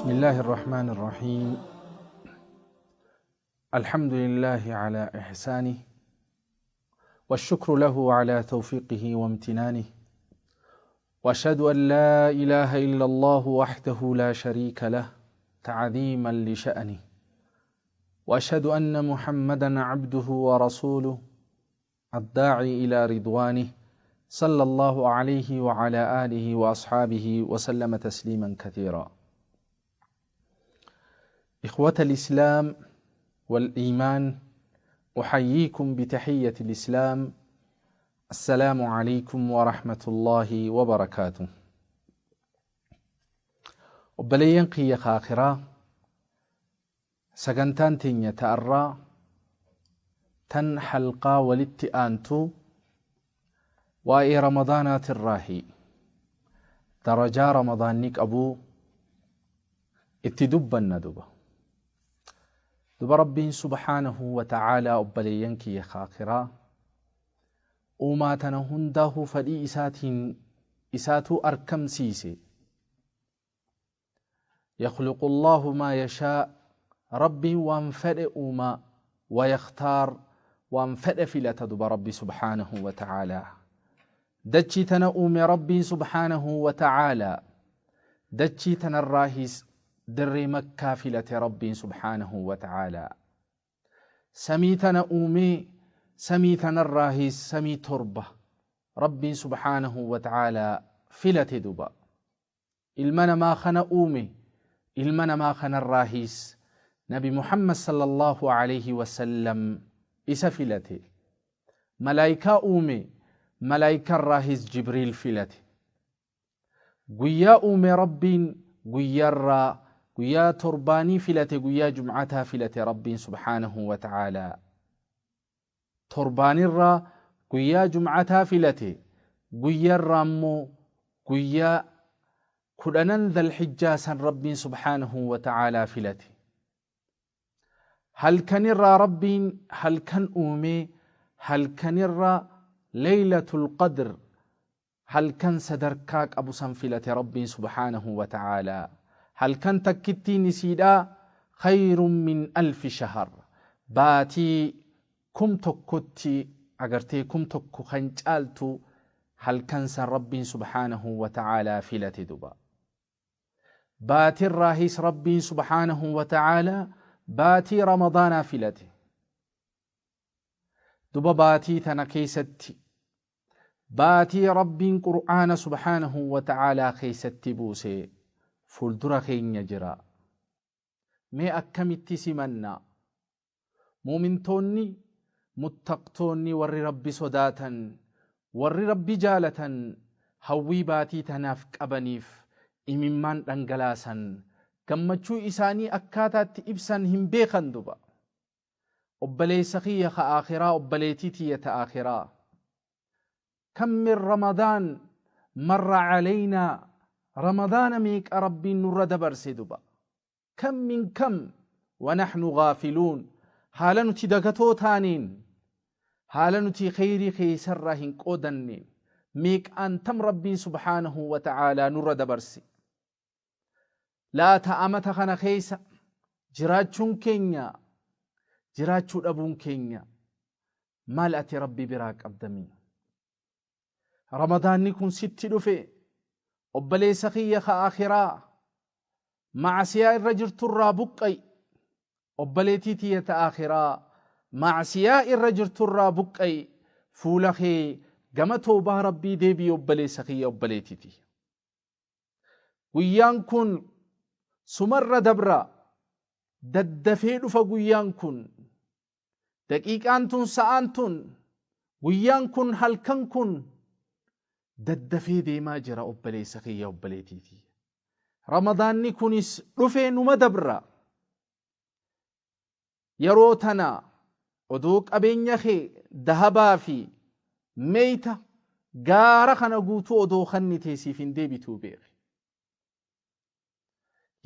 بسم الله الرحمن الرحيم الحمد لله على إحسانه والشكر له على توفيقه وامتنانه واشهد ان لا اله الا الله وحده لا شريك له تعظيما لشانه واشهد ان محمدا عبده ورسوله الداعي الى رضوانه صلى الله عليه وعلى اله واصحابه وسلم تسليما كثيرا. اخوه الاسلام والايمان، احييكم بتحيه الاسلام: السلام عليكم ورحمه الله وبركاته. Obboleeyyan kiyya kaakiraa, sagantaan teenya ta'arraa tan halqaa walitti aantu waa'ee Ramadaanaatirraahi, darajaa Ramadaanni qabuu itti dubbanna. Duba Rabbiin subhaanahu wa ta'aalaa, obboleeyyan kiyya kaakiraa, uumaa tana hundaahuu fadhii isaatiin isaatuu arkamsiise. يخلق الله ما يشاء، ربي وان فدhe uumaa، ويختار، waan fedhe filata. Duba Rabbi subhaanahu wa ta'aalaa dachii tana uume. Rabbiin subhaanahu wa ta'aalaa dachii tanarraahis dirree Makkaa filate. Rabbiin subhaanahu wa ta'aalaa samii tana uumee, samii tanarraahis samii torba Rabbiin subhaanahu wa ta'aalaa filate. Duba ilma namaa kana uume, ilma namaa kanarraahis Nabi Muhammad sallallahu alayhi wasallam isa filate. Malaayikaa uume, malaayikarraahis Jibriil filate. Guyyaa uume Rabbiin, guyyaarraa guyyaa torbaanii filate, guyyaa jumcataa filate. Rabbiin subhaanahu wa ta'aalaa torbaanirraa guyyaa jumcataa filate, guyyaarraa immoo guyyaa 10n Dhalxijjaa san Rabbiin subhaanahu wa ta'aalaa filate. Halkanirraa Rabbiin halkan uumee, halkanirraa Laylatul Qadr, halkan sadarkaa qabu san filate Rabbiin subhaanahu wa ta'aalaa. Halkan takkittiin isiidhaa khayrun min alfi shahr, baatii 1000tti agartee 1000 kan caaltu halkan san Rabbiin subhaanahu wa ta'aalaa filate. Duba baatirraahis Rabbiin subhaanahu wa ta'aalaa baatii Ramadaanaa filate. Duba baatii tana keessatti, baatii Rabbiin Qur'aana subhaanahu wa ta'aalaa keessatti buuse fuuldura keenya jira. Mee akkamitti simanna? Muumintoonni, muttaqtoonni, warri Rabbi sodaatan, warri Rabbi jaalatan, hawwii baatii tanaaf qabaniif imimmaan dhangalaasan, gammachuu isaanii akkaataatti ibsan hin beekan. Duba obboleessa kiyya ka aakhiraa, obboleetii tiyya ta aakhiraa, كم من رمضان مر علينا؟ Ramadaana meeqa Rabbiin nurra dabarse? Duba كم من كم ونحن غافلون، haala nuti dagatoo taaniin, haala nuti kheyrii keeysarraa hin qoodanneen, meeqaan tam Rabbiin subhaanahu wa ta'aalaa nurra dabarse? Laata amata kana keeysa jiraachuun keenya, jiraachuu dhabuun keenya maal ati Rabbi biraa qabdamii? Ramadaanni kun sitti dhufe, obboleessa kiyya ka akhiraa, macsiyaa irra jirturraa buqqa'i. Obboleetii tiyya ta akhiraa, macsiyaa irra jirturraa buqqa'i, fuula kee gama toobaa Rabbii deebii. Obboleessa kiyya, obboleetii tiyya, guyyaan kun sumarra dabra, daddafee dhufa guyyaan kun, daqiiqaan tun, sa'aan tun, guyyaan kun, halkan kun daddafee deemaa jira. Obboleessa kiyya, obboleetii tiyya, Ramadaanni kunis dhufee numa dabra. Yeroo tana odoo qabeenya kee dahabaa fi meeyta gaara kana guutuu odoo kannitee siif hin deebituu beeki.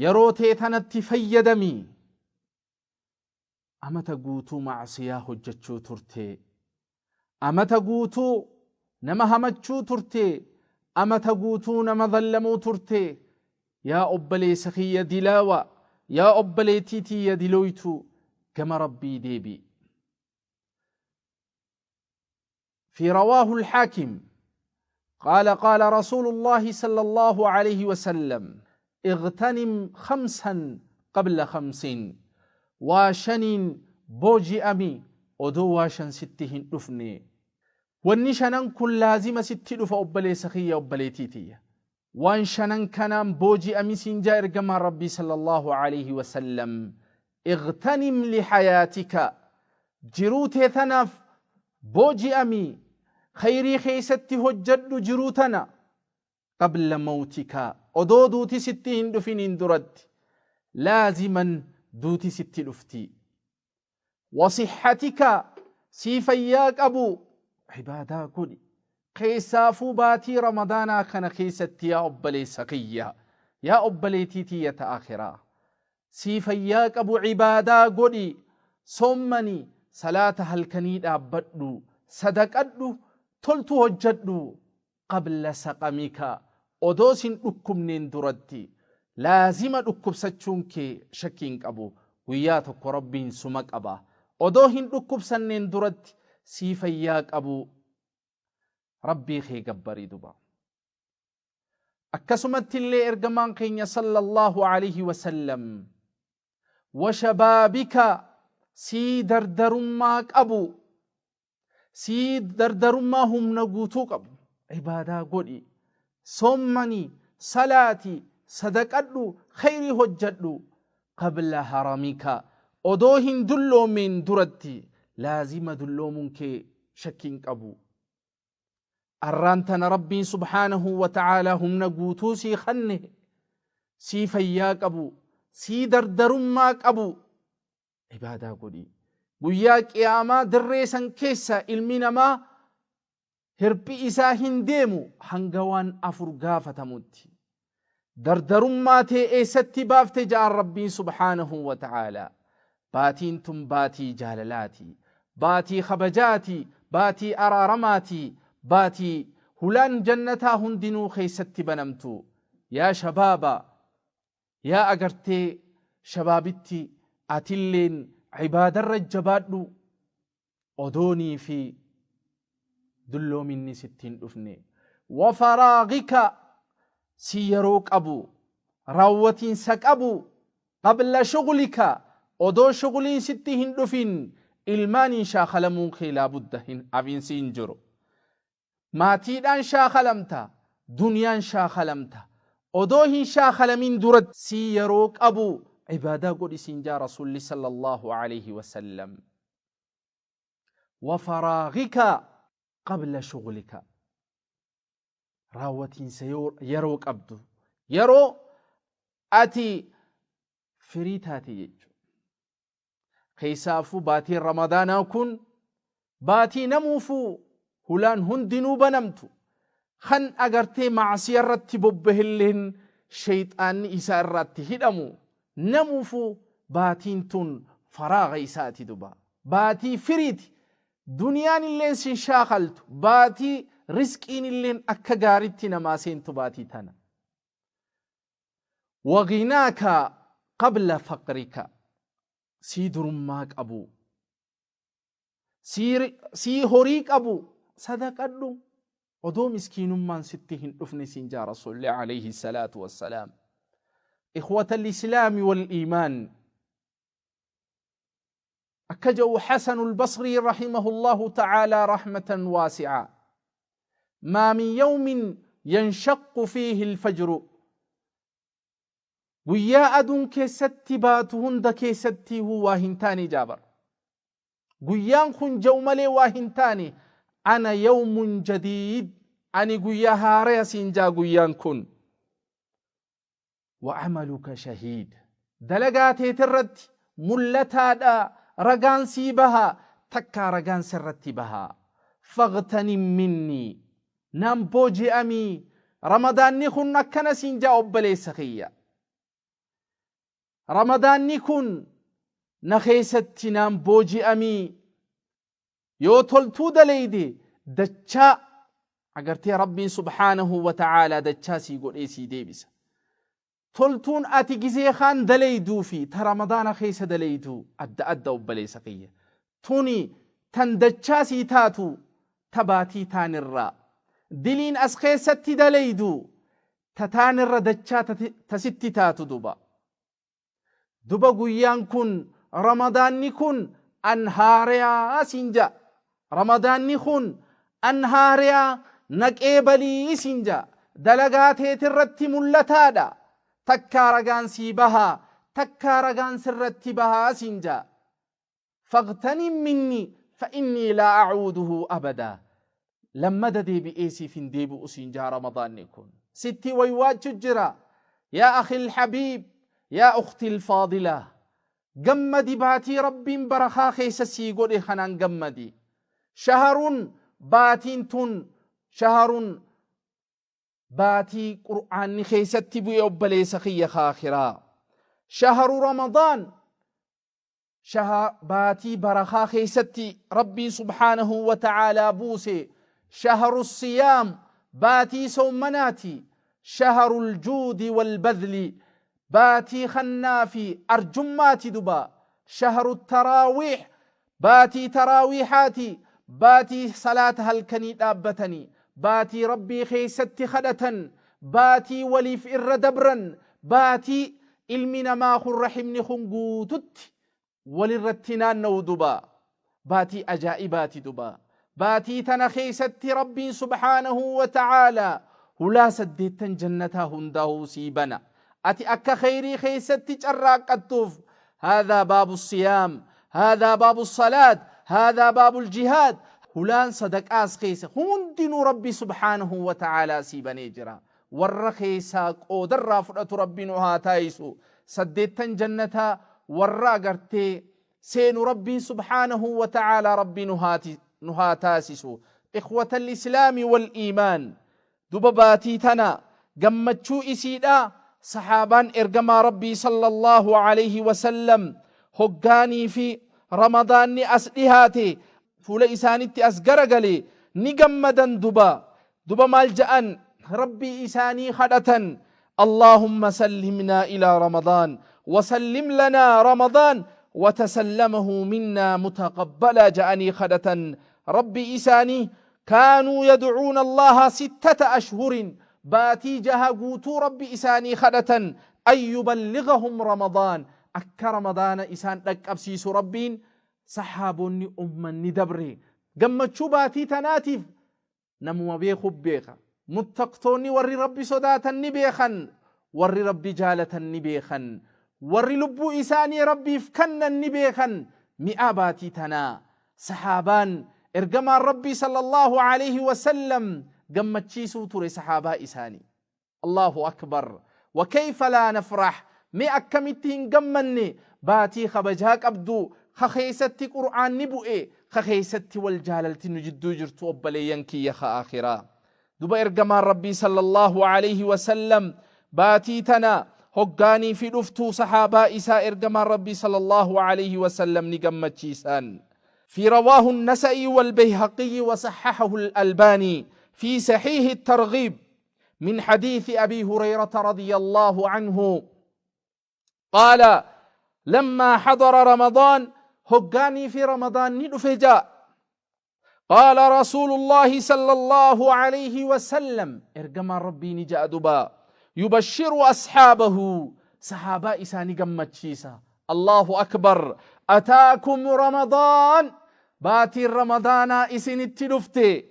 Yeroo tee tanatti fayyadamii. Amata guutuu macsiyaa hojjechuu turte, amata guutuu nama hamachuu turte, amata guutuu nama zallamuu turte. Yaa obboleessa kiyya dilaawa, yaa obboleettii tiyya dilooytuu, gama Rabbii deebi'i. في رواه الحاكم قال قال رسول الله صلى الله عليه وسلم اغتنم خمسا قبل خمس waa shaniin booji'ami odoo waa shan sitti hin dhufne. Wanni shanan kun laazima sitti dhufa, obboleessa kiyya, obboleettii tiyya. Waan shanan kanaan booji'ami siin jaa ergamaan Rabbii sallallahu alayhi wasallam. Igtanim lihayaatika, jiruu tee tanaaf booji'ami, khayrii keessatti hojjadhu jiruu tana, qabla mawtika, odoo duuti sitti hin dhufiniin duratti. Laaziman duuti sitti dhufti. Wasihhatika, sii fayyaa qabu ibaadaa godhi, keessaafuu baatii Ramadaanaa kana keessatti. Yaa obboleessa kiyya, yaa obboleettii tiyya ta akhiraa, sii fayyaa qabu ibaadaa godhi, soommani, salaata halkanii dhaabbadhu, sadaqadhu, toltu hojjadhu. Qabla saqamika, odoo sin dhukkubneen duratti. Laazima dhukkubsachuun kee shakkii hin qabu, guyyaa tokko Rabbiin suma qaba. Odoo hin dhukkubsanneen duratti sii fayyaa qabu Rabbii kee gabbarii duba. Akkasumatti illee ergamaan keenya sallallahu alaihi wasallam washabaabika, sii dardarummaa qabu, sii dardarummaa humna guutuu qabu ibaadaa godhi, soommani, salaati, sadaqadhu, khayrii hojjadhu. Qabla haramika, odoo hin dulloomeen duratti. Laazima dulloomuun kee shakkii hin qabu. Arraan tana Rabbiin subhaanahu wa ta'aalaa humna guutuu sii kanne, sii fayyaa qabu, sii dardarummaa qabu ibaadaa godhi. Guyyaa qiyaamaa dirree san keessa ilmi namaa hirphi isaa hin deemu hanga waan afur gaafatamutti. Dardarummaa tee eessatti baafte ja'an Rabbiin subhaanahu wa ta'aalaa. Baatiin tun baatii jaalalaati, baatii kabajaati, baatii araaramaati, baatii hulaan jannataa hundinuu keessatti banamtu. Yaa shabaaba, yaa agartee shabaabitti, atilleen ibaadarra jabaadhu odoonii fi dulloominni sitti hin dhufne. Wafaraagika, si yeroo qabu, raawwatiinsa qabu, qabla shuglika, odoo shugliin sitti hin dhufin. Ilmaaniin shaakalamuun kee laabudda hin hafiinsi hin jiru. Maatiidhaan shaakalamta, duniyaan shaakalamta. Odoo hin shaakalamin duratti sii yeroo qabu ibaadaa godhi siin jaa Rasuulli sallallahu alayhi wasallam. Wafaraagika qabla shuglika, raawwatiinsa yeroo qabdu, yeroo ati firii taate jechuudha. Keessaafuu baatiin Ramadaanaa kun baatii namuufuu hulaan hundinuu banamtu, kan agartee macsiya irratti bobbahilleen sheyxaanni isaa irraatti hidhamu. Namuufuu baatiin tun faraaga isaati duba. Baatii firiiti. Duniyaan illeen sin shaakaltu, baatii risqiin illeen akka gaaritti namaa seentu baatii tana. Waginaaka qabla faqrika, sii durummaa qabu, sii horii qabu sadaqadhu odoo miskiinummaan sitti hin dhufne siin jaa Rasuulli alayhi salaatu wassalaam. Ikhwata al-islaami wal iimaan, akka jedhu Hasanu al-Basrii rahimahullahu ta'aalaa rahmatan waasi'a, maa min yawmin yanshaqqu fiihi al-fajru, guyyaa aduun keessatti baatu hunda keessatti waa hin taane jaabar, guyyaan kun ja'u malee waa hin taane, ana yawmun jadiid, ani guyyaa haaraya siin jaa guyyaan kun. Wa amaluka shahiid, dalagaa teetirratti mullataadha, ragaan sii baha, takkaa ragaan sirratti baha. Faghtanim minnii, naan booji'amii, Ramadaanni kun akkana siin jaa. Obboleessa kiyya, Ramadaanni kun na keessatti naan booji'amii. Yoo toltuu daleyde dachaa agartee Rabbiin subhaanahu wa ta'aalaa dachaa sii godhee sii deebisa. Toltuun ati gizee kaan daleeyduu fi ta Ramadaana keessa daleeydu adda adda obboleessa kiyya. Tuni tan dachaa sii taatu ta baatii taanirraa. Diliin as keessatti daleeydu ta taanirra dachaa ta sitti taatu duba. Duba guyyaan kun Ramadaanni kun an haareyaa siin ja'a. Ramadaanni kun an haareyaa na qeebalii siin ja'a. Dalagaa teetirratti mullataadha. Takkaa ragaan sii bahaa, takkaa ragaan sirratti bahaa siin ja'a. Faghtanim minni fa innii laa a'uuduhu abadaa. Lammada deebi'ee siif hin deebi'u siin ja'a Ramadaanni kun. Sitti waywaachu jira. Yaa akhil habiib, yaa ukhtil faadilaa. Gammadi baatii Rabbiin barakaa keessa sii godhe kanaan gammadi. Shaharun baatiin tun shaharun baatii Qur'aanni keessatti bu'e obboleessa kiyya kaakhiraa. Shaharu Ramadaan shaha baatii barakaa keessatti Rabbiin subhaanahu wa ta'aalaa buuse. Shahru siyaam baatii soommanaati. Shahrul juudi wal badli baatii khannaa fi arjummaati duba. Shahru taraawiih baatii taraawiihaati, baatii salaata halkanii dhaabbatanii, baatii Rabbii keessatti kadhatan, baatii waliif irra dabran, baatii ilmi namaa kun rahimni kun guututti walirratti naanna'u duba. Baatii ajaa'ibaati duba. Baatii tana keessatti Rabbiin subhaanahu wa ta'aalaa hulaa saddeettan jannataa hundaahuu sii bana. Ati akka kheyrii keessatti carraaqqattuuf haadhaa baabu siyaam, haadhaa baabu salaat, haadhaa baabu jihaad, hulaan sadaqaas keessa hundinuu Rabbi subhaanahu wa ta'aalaa sii banee jira. Warra keessaa qoodarraa fudhatu Rabbi nu haa taasisu. Saddeettan jannataa warra agartee seenu Rabbiin subhaanahu wa ta'aalaa Rabbi nu haa taasisu. Ikhwatal islaami wal iimaan. Duba baatii tana gammachuu isiidha sahaabaan ergamaa Rabbii sallallahu alayhi wa sallam hoggaanii fi Ramadaanni as dhihaate fuula isaanitti as garagale ni gammadan duba. Duba maal ja'an? Rabbii isaanii kadhatan. Allaahumma sallimnaa ilaa Ramadaan wasallim lanaa Ramadaan watasallamahu minnaa mutaqabbalaa ja'anii kadhatan Rabbii isaanii. Kaanuu yad'uuna Allaaha sittata ashhurin baatii jaha guutuu Rabbi isaanii kadhatan an yuballighahum Ramadaan akka Ramadaana isaan dhaqqabsiisu Rabbiin. Sahaabonni ummanni dabre gammachuu baatii tanaatiif namuma beeku beeka. Muttaqtoonni warri Rabbi sodaatan ni beekan, warri Rabbi jaalatan ni beekan, warri lubbuu isaanii Rabbiif kannan ni beekan mi'aa baatii tanaa. Sahaabaan ergamaan Rabbii sallallahu alaihi wasallam gammachiisuu ture sahaabaa isaanii. Allahu akbar wa kayfa laa nafrah mee akkamitti hin gammanne baatii kabajaa qabdu ka keessatti qur'aanni bu'e ka keessatti wal jaalalti nu jidduu jirtu obbaleeyyan kiyya ka aakhiraa. Duba ergamaan Rabbii sallallahu alayhi wa sallam baatii tana hoggaanii fi dhuftuu sahaabaa isaa ergamaan Rabbii sallallahu alayhi wa sallam ni gammachiisan. في رواه النسائي والبيهقي وصححه الألباني في صحيح الترغيب من حديث أبي هريرة رضي الله عنه قال لما حضر رمضان هقاني في رمضان ندفجا قال رسول الله صلى الله عليه وسلم ارجما ربي نجا دبا يبشر أصحابه صحابة إساني قمتشيسا الله أكبر أتاكم رمضان باتي رمضان إسن التلفتي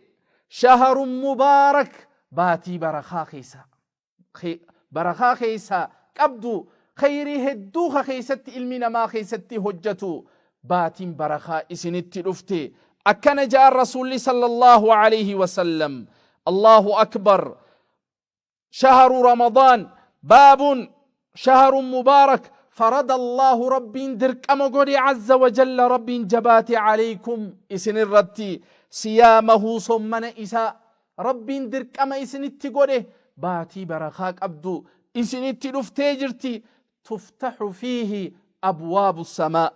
شهر مبارك baatii barakaa keessa barakaa keessa qabdu khayrii hedduu ka keessatti ilmi namaa keessatti hojjatu baatiin barakaa isinitti dhufte akkana ja'an rasuulli sallallahu alayhi wasallam. Allahu akbar. Shahru ramadaan baabun shahrun mubaarak farada Allahu rabbiin dirqama godhe azza wa jalla rabbiin jabaate alaykum isinirratti siyaamahu sommana isaa Rabbiin dirqama isinitti godhe baatii barakaa qabdu isinitti dhuftee jirti tuftahu fiihi abwaabu samaa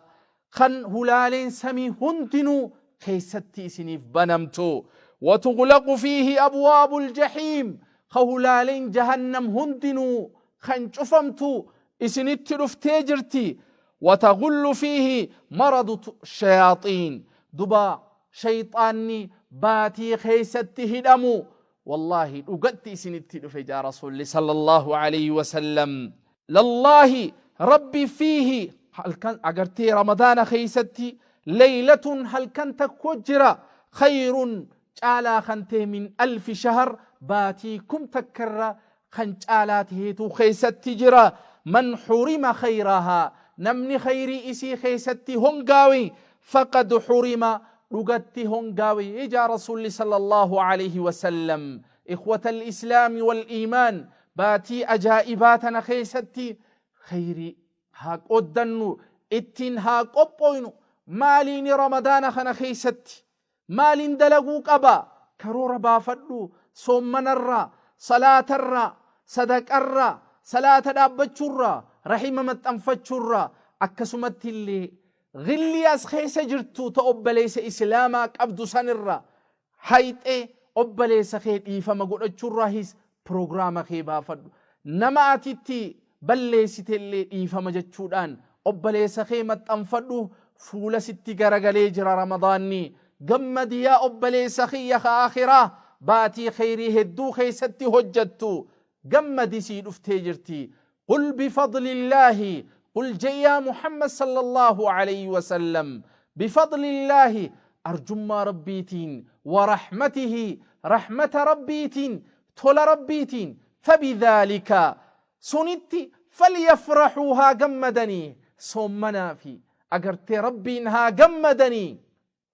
kan hulaaleen samii hundinuu keessatti isiniif banamtu watuglaqu fiihi abwaabu ljahiim ka hulaaleen jahannam hundinuu Kan cufamtu isinitti dhuftee jirti. Watagullu fiihi maradu shayaaxiin. Duba shayxaanni baatii keessatti hidhamu wallaahi dhugatti isinitti dhufe jaa Rasuulli sallallahu alayhi wasallam. Lallaahi rabbi fiihi halkan agartee Ramadaana keessatti leeylatun halkan takko jira khayrun caalaa kan ta'e min alfi shahr baatii kum takkarra kan caalaa taheetu keessatti jira. Man hurima khayrahaa namni khayrii isii keessatti hongaawe faqad hurima dhugatti hongaawe jaa Rasuulli sallallahu alayhi wasallam. Ikhwata al-islaami wal iimaan, baatii ajaa'ibaa tana keessatti khayrii haa qooddannu, ittiin haa qophooynu. Maaliini Ramadaana kana keessatti maalin dalaguu qaba? Karoora baafadhu. Soommanarraa, salaatarraa, sadaqarraa, salaata dhaabbachuurraa, rahima maxxanfachuurraa, akkasumatti illee ghillii as keessa jirtu ta obboleessa islaamaa qabdu sanirraa hayxee obboleessa kee dhiifama godhachuurraahis piroogiraama kee baafadhu. Nama ati itti balleessite illee dhiifama jechuudhaan obboleessa kee maxxanfadhu. Fuula sitti garagalee jira Ramadaanni. Gammadi yaa obboleessa kiyya ka aakhiraa baatii kheyrii hedduu keessatti hojjattu. Gammadi, sii dhuftee jirti. Qul bifadlillaahi, qul je'i yaa Muhammad sallallahu alayhi wasallam, bifadlillaahi arjummaa Rabbiitiin, wa rahmatihi rahmata Rabbiitiin, tola Rabbiitiin, fabidhaalika sunitti, falyafrahuu haa gammadanii, soommanaa fi agartee Rabbiin haa gammadanii,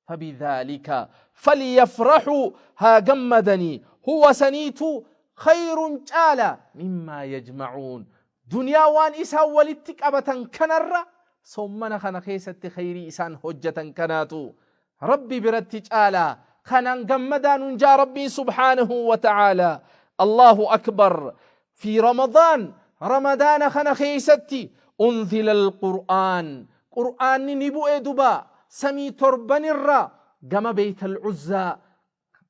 fabidhaalika falyafrahuu haa gammadanii, huwa saniitu khayrun caala mimmaa yajmacuun duniyaa waan isaan walitti qabatan kanarra soommana kana keessatti khayrii isaan hojjatan kanaatu Rabbi biratti caala. Kanaan gammadaa nun jaa Rabbiin subhaanahu wa ta'aalaa. Allahu akbar. Fi Ramadaan, Ramadaana kana keessatti, unzila alqur'aan, Qur'aanni ni bu'e. Duba samii torbanirra gama Beeytal Uzzaa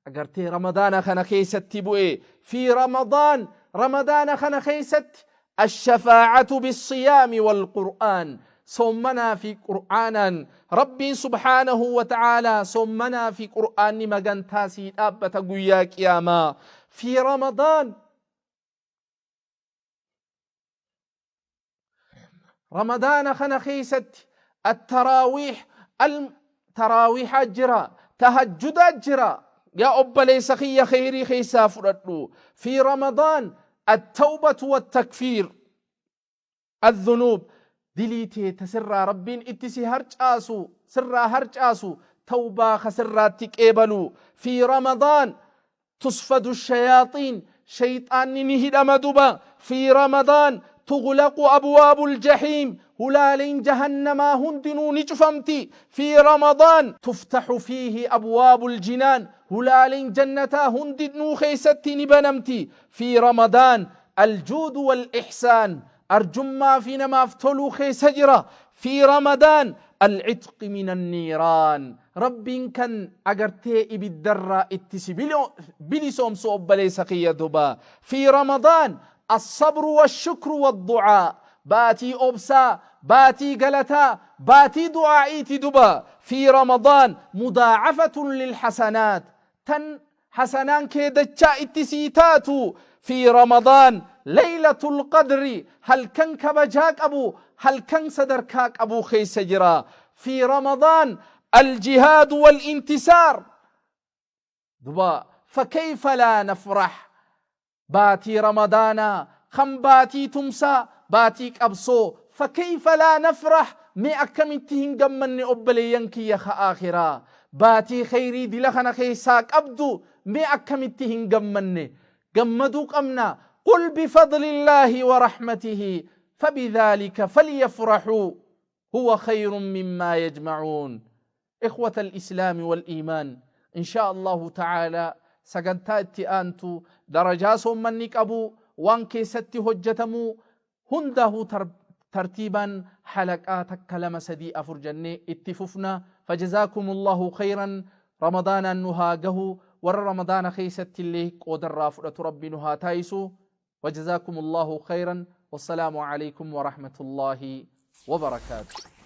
agartee Ramadaana kana keessatti bu'e. Fi Ramadaan, Ramadaana kana keessatti, ashafaacatu bissiyaami walqur'aan, soommanaa fi qur'aanaan Rabbiin subhaanahu wa ta'aalaa soommanaa fi qur'aanni magantaa sii dhaabbata guyyaa qiyaamaa. Fi Ramadaan, Ramadaana kana keessatti attaraawiih, al taraawiihaa jira, tahajjudaa jira. Yaa obboleessa kiyya, kheyrii keessaa fudhadhu. Fi Ramadaan attawbatu wattakfiir adhunuub, dilii tee ta sirraa Rabbiin itti si harcaasu, sirraa harcaasu, tawbaa ka sirraatti qeebalu. Fi Ramadaan tusfadu shayaaxiin, shayxaanni ni hidhama. Duba fi Ramadaan tughlaqu abwaabul jahiim, hulaaleen jahannamaa hundinuu ni cufamti. Fi Ramadaan tuftaxu fiihi abwaabul jinaan, hulaaleen jannataa hundinuu keessatti ni banamti. Fi Ramadaan aljuudu wal ihsaan, arjummaa fi namaaf toluu keessa jira. Fi Ramadaan alcitqi min anniiraan, Rabbiin kan agartee ibiddarraa itti si bilisoomsu obboleessa kiyya. Duba fi Ramadaan assabru washukru wadducaa, baatii obsaa, baatii galataa, baatii du'aa'iiti. Duba fi Ramadaan mudaacafatun lilxasanaat, tan hasanaan kee dachaa itti sii taatu. Fi Ramadaan laylatul qadri, halkan kabajaa qabu, halkan sadarkaa qabu keessa jira. Fi Ramadaan aljihaadu walintisaar. Duba fakayfa laa nafrah? Baatii Ramadaanaa kan baatii tumsaa, baatii qabsoo, fakayfa laa nafrah? Mee akkamitti hin gammanne obboleeyyan kiyya ka aakhiraa? Baatii kheyrii dila kana keessaa qabdu mee akkamitti hin gammanne? Gammaduu qabna. Qul bifadlillaahi wa rahmatihi fabidhaalika falyafrahuu huwa khayrun mimmaa yajmacuun. Ikhwata al-islaami wal-iimaan, inshaa Allahu ta'aalaa sagantaa itti aantu darajaa soommanni qabu, waan keessatti hojjetamu hundaahuu tartiibaan halaqaa takka, lama, sadii, afur jennee itti fufna. Fajazaakumullahu khayran. Ramadaanaan nu haa gahu. Warra Ramadaana keessatti illee qoodarraa fudhatu Rabbi nu haa taayisu. Wajazaakumullahu khayran. Wassalaamu alaikum warahmatullaahi wabarakaatu.